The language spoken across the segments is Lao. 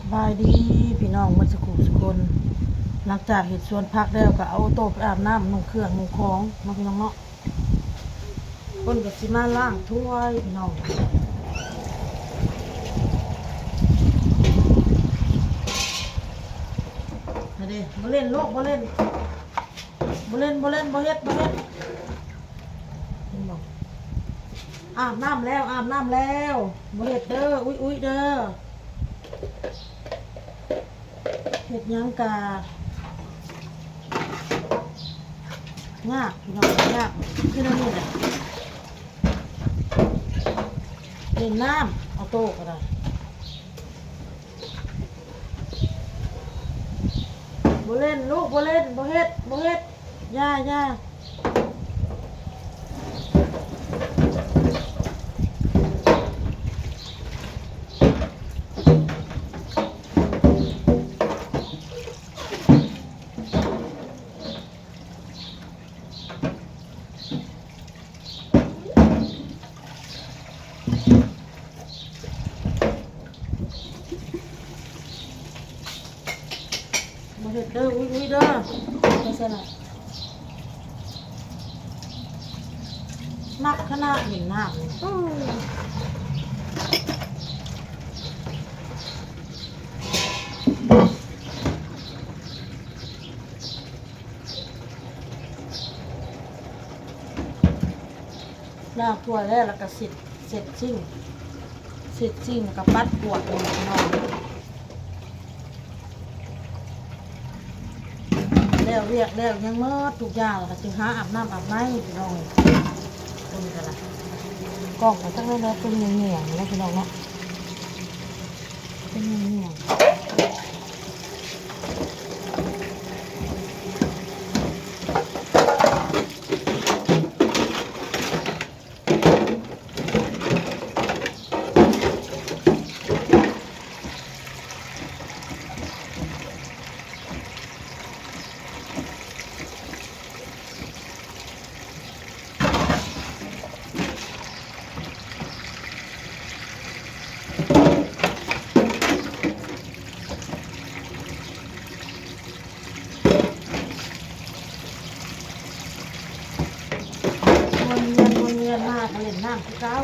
ສະບາຍດີພີ່ນ້ອງໝົດສຸຂູສຸຄົນ. ຫຼັງຈາກເຮັດສວນຜັກແລ້ວ ກໍເອົາໂຕໄປອາບນ້ຳ ນຸ່ງເຄື່ອງນຸ່ງຂອງເນາະພີ່ນ້ອງເນາະ. ເພິ່ນກໍຊິມາລ້າງຖ້ວຍພີ່ນ້ອງ. ມາເດ້ ບໍ່ຫຼິ້ນລູກ ບໍ່ຫຼິ້ນ ບໍ່ຫຼິ້ນ ບໍ່ຫຼິ້ນ ບໍ່ເຮັດ ບໍ່ເຮັດ. ເຫັນບໍ່? ອາບນ້ຳແລ້ວ ອາບນ້ຳແລ້ວ ບໍ່ເຮັດເດີ ອຸ້ຍໆເດີ. ເຮັດຫຍັງກະຍາກພີ່ນ້ອງ ຍາກ ຄືແນວນີ້ແຫຼະ. ຫຼິ້ນນ້ຳ ເອົາໂຕກໍໄດ້. ບໍ່ຫຼິ້ນລູກ ບໍ່ຫຼິ້ນ ບໍ່ເຮັດ ບໍ່ເຮັດ ຢ່າ ຢ່າ. ບໍ່ເຮັດເດີ ອຸ້ຍໆເດີ ໄປໃສລະ? ໜັກຂະໜາດເຫັນໜ້ານີ້. ລ້າງຖ້ວຍແລ້ວ ແລ້ວກໍເຊັດ ເຊັດຊິງ ເຊັດຊິງ ແລ້ວກໍປັດກວາດ ພີ່ນ້ອງ. ແລ້ວວຽກແລ້ວຫຍັງໝົດທຸກຢ່າງ ແລ້ວກໍຈຶ່ງຫາອາບນ້ຳອາບໃນ ພີ່ນ້ອງ. ເບິ່ງກັນນະ ກ້ອງກໍຈັກແນວໃດ ເປັນແງ່ງໆເນາະ ພີ່ນ້ອງເນາະ. ເປັນຫຍັງນີ້ຫຍັງ? ວນວຽນ ວນວຽນມາກໍຫຼິ້ນນ້ຳຄືເກົ່າ.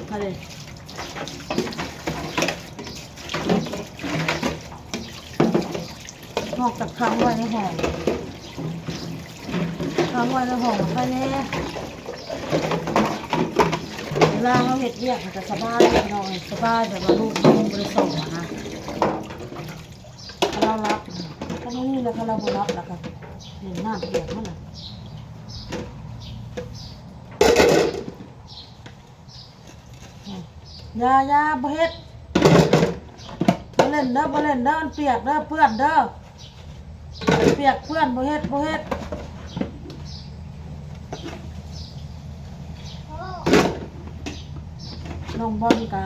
ມາເລີຍ. ນອກຈາກຂັງໄວ້ໃນຫ້ອງ ຂັງໄວ້ໃນຫ້ອງໃຄແນ່. ເວລາເຮົາເຮັດວຽກມັນກໍສະບາຍເນາະ ສະບາຍແບບວ່າລູກຍັງບໍ່ໄດ້ສອນນະ. ຖ້າລາວຫຼັບ ຖ້າແນວນີ້ແລ້ວ ຖ້າລາວບໍ່ຫຼັບແລ້ວກໍຫຼິ້ນນ້ຳປຽກຫັ້ນນະ. ຢ່າ ຢ່າ ບໍ່ເຮັດ ບໍ່ຫຼິ້ນເດີ ບໍ່ຫຼິ້ນເດີ ມັນປຽກເດີ ເປື້ອນເດີ ປຽກເປື້ອນ ບໍ່ເຮັດ ບໍ່ເຮັດ. ນ້ອງບອນກະ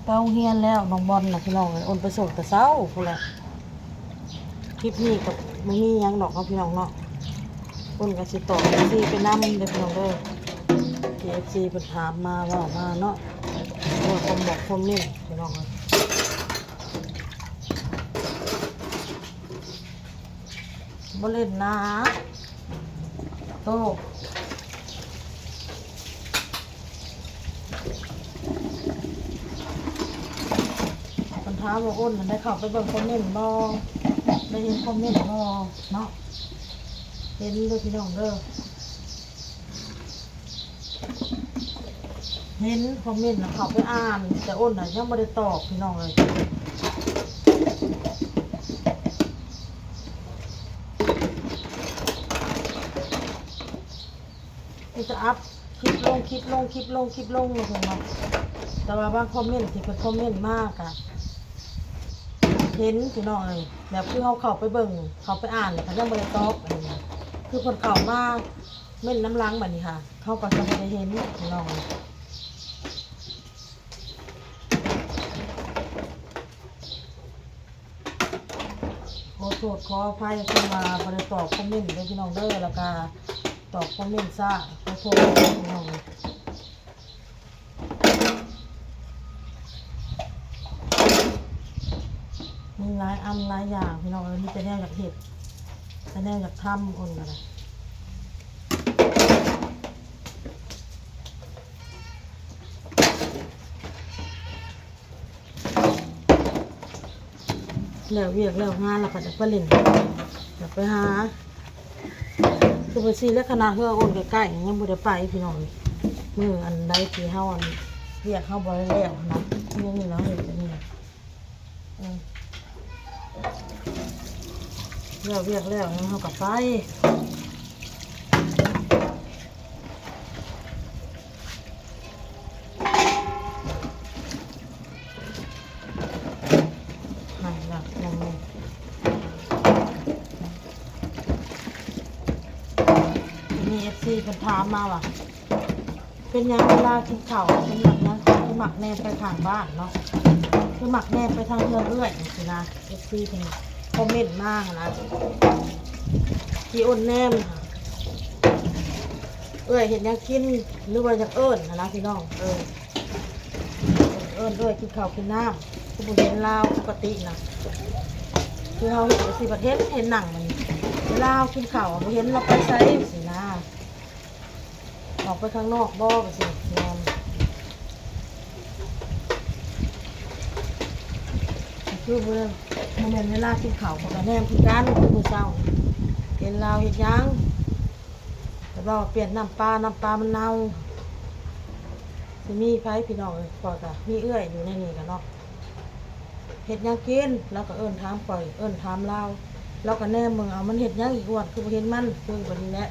ໄປໂຮງຮຽນແລ້ວ ນ້ອງບອນນະ ພີ່ນ້ອງເອີຍ. ໂອນໄປສົ່ງແຕ່ເຊົ້າພຸ້ນແຫຼະ. ຄລິບນີ້ກໍບໍ່ມີຫຍັງດອກເນາະ ພີ່ນ້ອງເນາະ. ໂອນກໍຊິຕອບເອັຟຊີໄປນຳເດີ ພີ່ນ້ອງເດີ ທີ່ເອັຟຊີເພິ່ນຖາມມາ ເວົ້າມາເນາະ ເວົ້າຄອມບອກຄອມເມັນ ພີ່ນ້ອງເອີຍ. ບໍ່ຫຼິ້ນນະໂຕ. ເພິ່ນຖາມວ່າ ໂອນນັ້ນໄດ້ເຂົ້າໄປເບິ່ງຄອມເມັນບໍ່ ໄດ້ເຫັນຄອມເມັນບໍ່ເນາະ. ເຫັນເດີພີ່ນ້ອງເດີ ເຫັນຄອມເມັນນະ ເຂົ້າໄປອ່ານ ແຕ່ໂອນນະຍັງບໍ່ໄດ້ຕອບ ພີ່ນ້ອງເອີຍ. ມີແຕ່ອັບຄລິບລົງ ຄລິບລົງ ຄລິບລົງ ຄລິບລົງ ວ່າຊັ້ນເນາະ. ແຕ່ວ່າບາງຄອມເມັນທີ່ເພິ່ນຄອມເມັນມາກະເຫັນ ພີ່ນ້ອງເອີຍ. ແບບຄືເຮົາເຂົ້າໄປເບິ່ງ ເຂົ້າໄປອ່ານ ແລ້ວກໍຍັງບໍ່ໄດ້ຕອບ ອັນນີ້ນະ. ຄືເພິ່ນເຂົ້າມາເມັນນຳຫຼັງ ບາດນີ້ຫາ ເຮົາກໍຈະບໍ່ໄດ້ເຫັນ ພີ່ນ້ອງເອີຍ. ໂອເຄ ໂທດຂໍອະໄພທີ່ວ່າບໍ່ໄດ້ຕອບຄອມເມັນເດີພີ່ນ້ອງເດີ ແລ້ວກະຕອບຄອມເມັນຊ້າ ຂໍໂທດພີ່ນ້ອງ. ມີຫຼາຍອັນຫຼາຍຢ່າງພີ່ນ້ອງເອີຍ ມີແຕ່ແນວຢາກເຮັດ ແຕ່ແນວຢາກທຳ ໂອນກໍໄດ້. ແລ້ວວຽກແລ້ວງານແລ້ວກໍຈະໄປຫຼິ້ນ ຈະໄປຫາ ຄືວ່າຊີ້ແຫຼະ ຂະໜາດເຮືອໂອນໃກ້ໆ ຍັງບໍ່ໄດ້ໄປພີ່ນ້ອງ. ມື້ອັນໃດທີ່ເຮົາອັນ ວຽກເຮົາບໍ່ໄດ້ແລ້ວຫັ້ນນະ ມື້ນີ້ເຮົາເຮັດອັນນີ້ ເອີ ແລ້ວວຽກແລ້ວເຮົາກໍໄປ. ໃຫ້ລະນ້ອງເມ ມີເອັຟຊີເພິ່ນຖາມມາວ່າ ເປັນຫຍັງເວລາກິນເຂົ້າເປັນຫຍັງ ຄືມັກແນມໄປຂ້າງບ້ານເນາະ ຄືມັກແນມໄປທາງເຮືອນເອື້ອຍຈັ່ງຊີ້ນະ. ເອັຟຊີເພິ່ນຄອມເມັນມາຫັ້ນນະ ທີ່ໂອນແນມ ເອື້ອຍເຮັດຫຍັງກິນ ຫຼືວ່າຢາກເອີ້ນຫັ້ນນະພີ່ນ້ອງ ເອີ ເອີ້ນເອື້ອຍກິນເຂົ້າກິນນ້ຳ ຄືບໍ່ເຫັນລາວປົກກະຕິນະ ຄືເຮົາເຮັດຈັ່ງຊີ້ ບັດເຫັນ ເຫັນນັ່ງ ເວລາເຮົາກິນເຂົ້າບໍ່ເຫັນລາວໄປໃສຊີ້ນະ. ອອກໄປຂ້າງນອກບໍ່ ວ່າຊີ້ ແມ່ນ ກໍຄືບໍ່ ບໍ່ແມ່ນເວລາກິນເຂົ້າ ຂ້ອຍກໍແນມຄືກັນ ມື້ເຊົ້າ ເຫັນລາວເຮັດຫຍັງ ແຕ່ວ່າປ່ຽນນ້ຳປາ ນ້ຳປາມັນເນົ່າ ຊິມີໃຜພີ່ນ້ອງເອີຍ ຂ້ອຍກໍມີເອື້ອຍຢູ່ໃນນີ້ກໍເນາະ. ເຮັດຫຍັງກິນ ລາວກໍເອີ້ນຖາມຂ້ອຍ ເອີ້ນຖາມລາວ ລາວກໍແນມເບິ່ງ ເອົາ ມັນເຮັດຫຍັງອີກ ອ້ວນ ຄືບໍ່ເຫັນມັນ ຄືແບບນີ້ແຫຼະ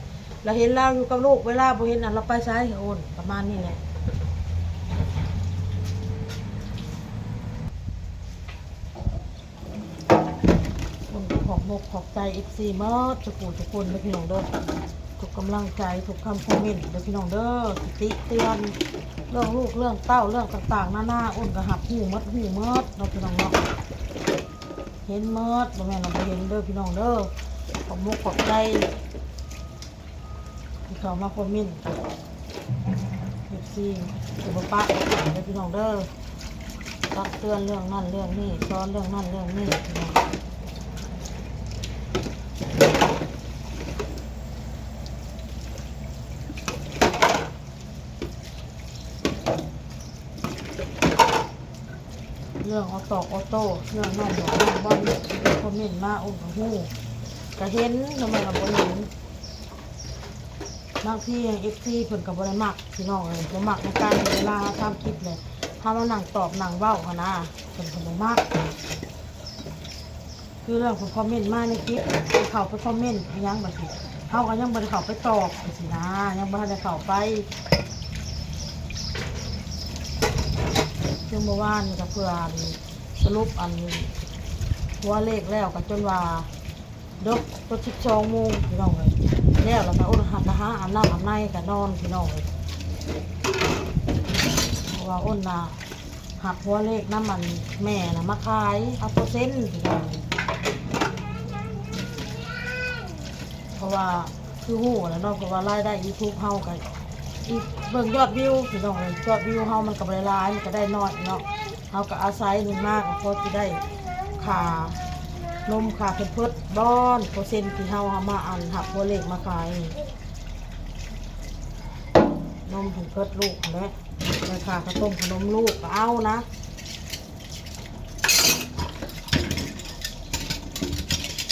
ລາວເຫັນລາວຢູ່ກັບລູກ ເວລາບໍ່ເຫັນ ອັນ ລາວໄປໃສ ໂອນ ປະມານນີ້ແຫຼະ. ໂອນ ຂອບມົກຂອບໃຈເອັຟຊີໝົດ ທຸກຜູ້ທຸກຄົນເດີພີ່ນ້ອງເດີ ທຸກກຳລັງໃຈ ທຸກຄຳຄອມເມັນເດີພີ່ນ້ອງເດີ ທີ່ຕິເຕືອນ ເລື່ອງລູກເລື່ອງເຕົ້າ ເລື່ອງຕ່າງໆນານາ ໂອນກໍຮັບຮູ້ໝົດ ຮູ້ໝົດເນາະພີ່ນ້ອງເນາະ ເຫັນໝົດ ບໍ່ແມ່ນວ່າບໍ່ເຫັນເດີພີ່ນ້ອງເດີ. ຂອບມົກຂອບໃຈທີ່ເຂົ້າມາຄອມເມັນ ເອັຟຊີ ກໍບໍ່ປະບໍ່ປະເດີພີ່ນ້ອງເດີ ຕັກເຕືອນເລື່ອງນັ້ນເລື່ອງນີ້ ສອນເລື່ອງນັ້ນເລື່ອງນີ້ພີ່ນ້ອງ. ເລື່ອງອອໂຕ້ ອອໂຕ້ ເລື່ອງນ້ອງບອກນ້ອງບອນ ຄອມເມັນມາ ໂອນກໍຮູ້ ກໍເຫັນ ທຳໄມລະບໍ່ເຫັນ. ບາງທີເອັຟຊີເພິ່ນກໍບໍ່ໄດ້ມັກພີ່ນ້ອງເອີຍ ບໍ່ມັກໃນການເວລາເຮົາທຳຄລິບແຫຼະ ເຮົາມານັ່ງຕອບນັ່ງເວົ້າຫັ້ນນະ ເພິ່ນກໍບໍ່ມັກ. ຄືເລື່ອງເພິ່ນຄອມເມັນມາໃນຄລິບ ເຂົ້າໄປຄອມເມັນອີ່ຫຍັງບັດນີ້ ເຮົາກໍຍັງບໍ່ໄດ້ເຂົ້າໄປຕອບຈັ່ງຊີ້ນະ ຍັງບໍ່ທັນໄດ້ເຂົ້າໄປ. ຄືເມື່ອວານນີ້ກໍເພື່ອອັນສະຫຼຸບອັນຫົວເລກແລ້ວ ກໍຈົນວ່າ ເດິກ ເບິດສິບສອງໂມງພີ່ນ້ອງເອີຍ ແລ້ວລະກະອົນຫາກະຫາອາບນ້ຳອາບໃນກະນອນພີ່ນ້ອງເອີຍ ເພາະວ່າອົນນະຮັບຫົວເລກນຳອັນແມ່ນະມາຂາຍເອົາເປີເຊັນພີ່ນ້ອງເອີຍ ເພາະວ່າຄືຮູ້ແຫຼະເນາະ ເພາະວ່າລາຍໄດ້ຢູທູບເຮົາກະອີກ ເບິ່ງຍອດວິວພີ່ນ້ອງເອີຍ ຍອດວິວເຮົາມັນກະບໍ່ໄດ້ຫຼາຍ ມັນກະໄດ້ໜ້ອຍເນາະ. ເຮົາກໍອາໄສນີ້ມາກໍພໍຊິໄດ້ຄ່ານົມຄ່າແພມເພີດບອນ ເປີເຊັນທີ່ເຮົາເອົາມາອັນຮັບຫົວເລກມາຂາຍນີ້ ນົມແພມເພີດລູກຫັ້ນແຫຼະ ແລ້ວຄ່າເຂົ້າຕົ້ມຂະໜົມລູກກໍເອົານະ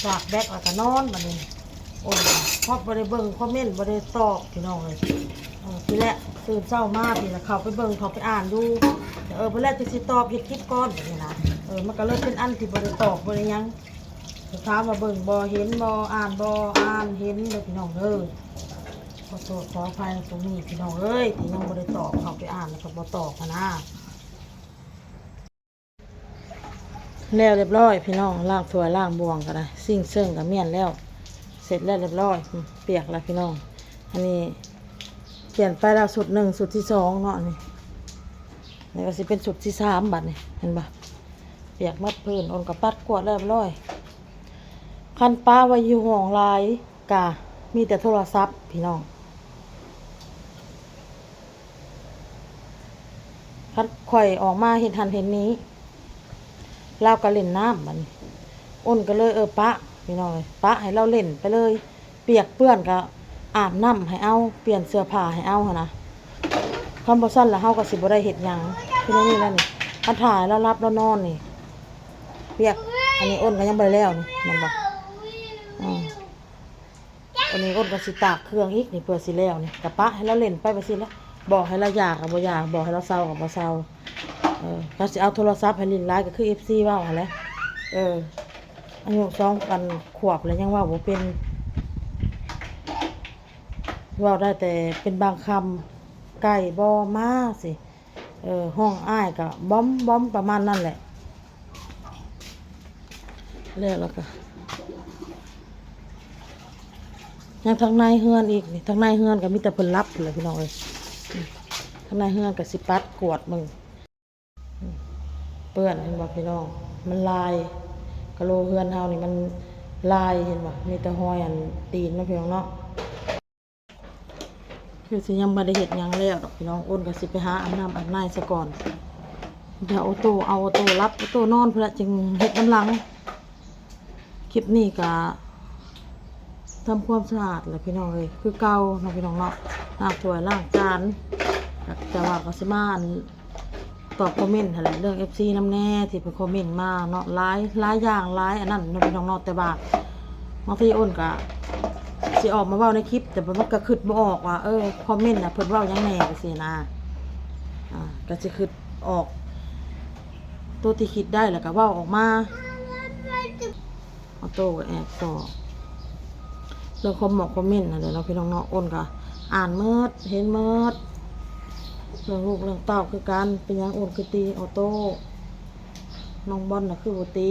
ສາກແບັກແລ້ວກໍນອນບັດນີ້. ໂອ້ຍ ຮອດບໍ່ໄດ້ເບິ່ງຄອມເມັນ ບໍ່ໄດ້ຕອບພີ່ນ້ອງເອີຍ. ເອີ ພີ້ແຫຼະ ຕື່ນເຊົ້າມາພີ້ແຫຼະ ເຂົ້າໄປເບິ່ງ ເຂົ້າໄປອ່ານຢູ່ ເອີ ເບິ່ງແລ້ວຈຶ່ງຊິຕອບ ເຮັດຄລິບກ່ອນແບບນີ້ນະ. ເອີ ມັນກໍເລີຍເປັນອັນທີ່ບໍ່ໄດ້ຕອບ ບໍ່ໄດ້ຫຍັງ. ຖາມວ່າເບິ່ງບໍ່ ເຫັນບໍ່ ອ່ານບໍ່ ອ່ານ ເຫັນເດີພີ່ນ້ອງເດີ. ຂໍໂທດຂໍອະໄພຕົງນີ້ພີ່ນ້ອງເອີຍ ທີ່ຍັງບໍ່ໄດ້ຕອບ ເຂົ້າໄປອ່ານແລ້ວກໍບໍ່ຕອບຫັ້ນນະ. ແລ້ວຮຽບຮ້ອຍພີ່ນ້ອງ ລ້າງຖ້ວຍລ້າງບ່ວງກໍໄດ້ ຊິງເຊິ່ງກໍມ້ຽນແລ້ວ ເສັດແລ້ວຮຽບຮ້ອຍ ປຽກແລ້ວພີ່ນ້ອງ. ອັນນີ້ປ່ຽນໄປແລ້ວຊຸດໜຶ່ງ ຊຸດທີສອງເນາະ ອັນນີ້ ນີ້ກໍຊິເປັນຊຸດທີສາມບັດນີ້ ເຫັນບໍ່ ປຽກໝົດພື້ນ. ໂອນກໍປັດກວາດແລ້ວຮຽບຮ້ອຍ. ຄັນປະໄວ້ຢູ່ຫ້ອງຫຼາຍກະມີແຕ່ໂທລະສັບພີ່ນ້ອງ. ຄັນຂ້ອຍອອກມາເຮັດຫັ້ນເຮັດນີ້ ລາວກໍຫຼິ້ນນ້ຳ ບັດນີ້ອ້ນກໍເລີຍ ເອີ ປະ ພີ່ນ້ອງເອີຍ ປະໃຫ້ລາວຫຼິ້ນໄປເລີຍ. ປຽກເປື້ອນກໍອາບນ້ຳໃຫ້ເອົາ ປ່ຽນເສື້ອຜ້າໃຫ້ເອົາຫັ້ນນະ. ຄັນບໍ່ຊັ້ນລະເຮົາກໍຊິບໍ່ໄດ້ເຮັດຫຍັງ. ຄືແນວນີ້ແຫຼະນີ້ ຄັນຖ້າໃຫ້ລາວຫຼັບລາວນອນນີ້ ປຽກ ອັນນີ້ອ້ນກໍຍັງບໍ່ໄດ້ແລ້ວນີ້ ແມ່ນບໍ່? ອື ອັນນີ້ອ້ນກໍຊິຕາກເຄື່ອງອີກນີ້ ເພື່ອຊິແລ້ວນີ້ ກໍປະໃຫ້ລາວຫຼິ້ນໄປວ່າຊີ້ແຫຼະ. ບອກໃຫ້ລາວຢາກໍບໍ່ຢາ ບອກໃຫ້ລາວເຊົາກໍບໍ່ເຊົາ. ເອີ ກໍຊິເອົາໂທລະສັບໃຫ້ຫຼິ້ນຫຼາຍ ກໍຄືເອັຟຊີເວົ້າຫັ້ນແຫຼະ. ເອີ ອາຍຸສອງ ອັນ ຂວບແລ້ວຍັງເວົ້າບໍ່ເປັນ ເວົ້າໄດ້ແຕ່ເປັນບາງຄຳ ໄກ່ບໍ່ມາ ຊິ ເອີ ຮ້ອງອ້າຍກໍບອມໆ ປະມານນັ້ນແຫຼະ. ແລ້ວ ແລ້ວກໍຍັງທາງໃນເຮືອນອີກນີ້ ທາງໃນເຮືອນກໍມີແຕ່ເພິ່ນຫຼັບພຸ້ນແຫຼະພີ່ນ້ອງເອີຍ. ທາງໃນເຮືອນກໍຊິປັດກວດເບິ່ງ ເປື້ອນ ເຫັນບໍ່ພີ່ນ້ອງ? ມັນລາຍ ກະໂຫຼເຮືອນເຮົານີ້ມັນລາຍ ເຫັນບໍ່? ມີແຕ່ຮອຍອັນຕີນເນາະພີ່ນ້ອງເນາະ. ຄືຊິຍັງບໍ່ໄດ້ເຮັດຫຍັງແລ້ວດອກພີ່ນ້ອງ. ອ້ນກໍຊິໄປຫາອາບນ້ຳອາບໃນຊະກ່ອນ. ດຽວໂອໂຕ້ ເອົາໂອໂຕ້ຫຼັບ ໂອໂຕ້ນອນພຸ້ນລະ ຈຶ່ງເຮັດນຳຫຼັງ. ຄລິບນີ້ກະທຳຄວາມສະອາດແຫຼະພີ່ນ້ອງເອີຍ ຄືເກົ່າເນາະພີ່ນ້ອງເນາະ. ລ້າງຖ້ວຍລ້າງຈານ ແຕ່ວ່າກໍຊິມາ ອັນ ຕອບຄອມເມັນຫັ້ນແຫຼະ ເລື່ອງເອັຟຊີນຳແດ່ ທີ່ເພິ່ນຄອມເມັນມາເນາະ. ຫຼາຍ ຫຼາຍຢ່າງ ຫຼາຍອັນນັ້ນເນາະພີ່ນ້ອງເນາະ. ແຕ່ວ່າບາງທີອ້ນກະຊິອອກມາເວົ້າໃນຄລິບ ແຕ່ວ່າມັນກະຄິດບໍ່ອອກວ່າ ເອີ ຄອມເມັນນະ ເພິ່ນເວົ້າຫຍັງແດ່ ຈັ່ງຊີ້ນະ. ອາ ກະຊິຄິດອອກ ໂຕທີ່ຄິດໄດ້ແລ້ວກະເວົ້າອອກມາ. ອອໂຕ້ກໍແອບກໍ ເລື່ອງຄອມເມັນ ຄອມເມັນຫັ້ນແຫຼະເນາະພີ່ນ້ອງເນາະ. ອ້ນກໍອ່ານໝົດ ເຫັນໝົດ ເລື່ອງລູກເລື່ອງເຕົ້າຄືກັນ. ເປັນຫຍັງອ້ນຄືຕີອອໂຕ້ ນ້ອງບອນນະຄືບໍ່ຕີ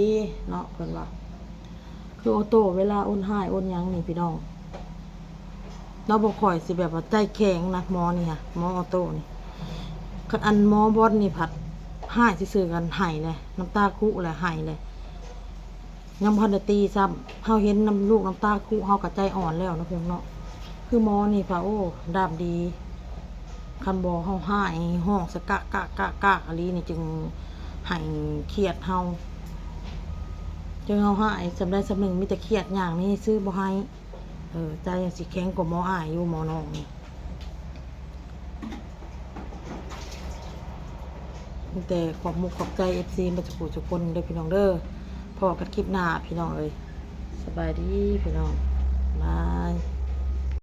ເນາະ ເພິ່ນວ່າ. ຄືອອໂຕ້ເວລາອ້ນຮ້າຍອ້ນຫຍັງນີ້ພີ່ນ້ອງ ລາວບໍ່ຄ່ອຍຊິແບບວ່າໃຈແຂງນະ ໝໍນີ້ຫະ ໝໍອອໂຕ້ນີ້. ຄັນອັນໝໍບອນນີ້ພັດຮ້າຍຊື່ໆ ກັນໄຫ້ແຫຼະ ນ້ຳຕາຄຸແຫຼະ ໄຫ້ແຫຼະ. ຍັງບໍ່ທັນໄດ້ຕີຊ້ຳ. ເຮົາເຫັນນ້ຳລູກນ້ຳຕາຄຸເຮົາກໍໃຈອ່ອນແລ້ວເນາະພີ່ນ້ອງເນາະ. ຄືໝໍນີ້ພະ ໂອ້ ດ້າມດີ. ຄັນບໍ່ເຮົາຮ້າຍຮ້ອງສະກະກະກະກະອີ່ຫຼີນີ້ ຈຶ່ງໃຫ້ຄຽດເຮົາ ຈຶ່ງເຮົາຮ້າຍສ່ຳໃດສ່ຳໜຶ່ງ ມີແຕ່ຄຽດຢ່າງນີ້ຊື່ບໍ່ໃຫ້. ເອີ ໃຈຊິແຂງກວ່າໝໍອ້າຍຢູ່ ໝໍນ້ອງນີ້. ມີແຕ່ຂອບມຸກຂອບໃຈເອັຟຊີໝົດທຸກຜູ້ທຸກຄົນເດີພີ່ນ້ອງເດີ. ພໍ້ກັນຄລິບໜ້າພີ່ນ້ອງເອີຍ. ສະບາຍດີພີ່ນ້ອງ ບາຍ.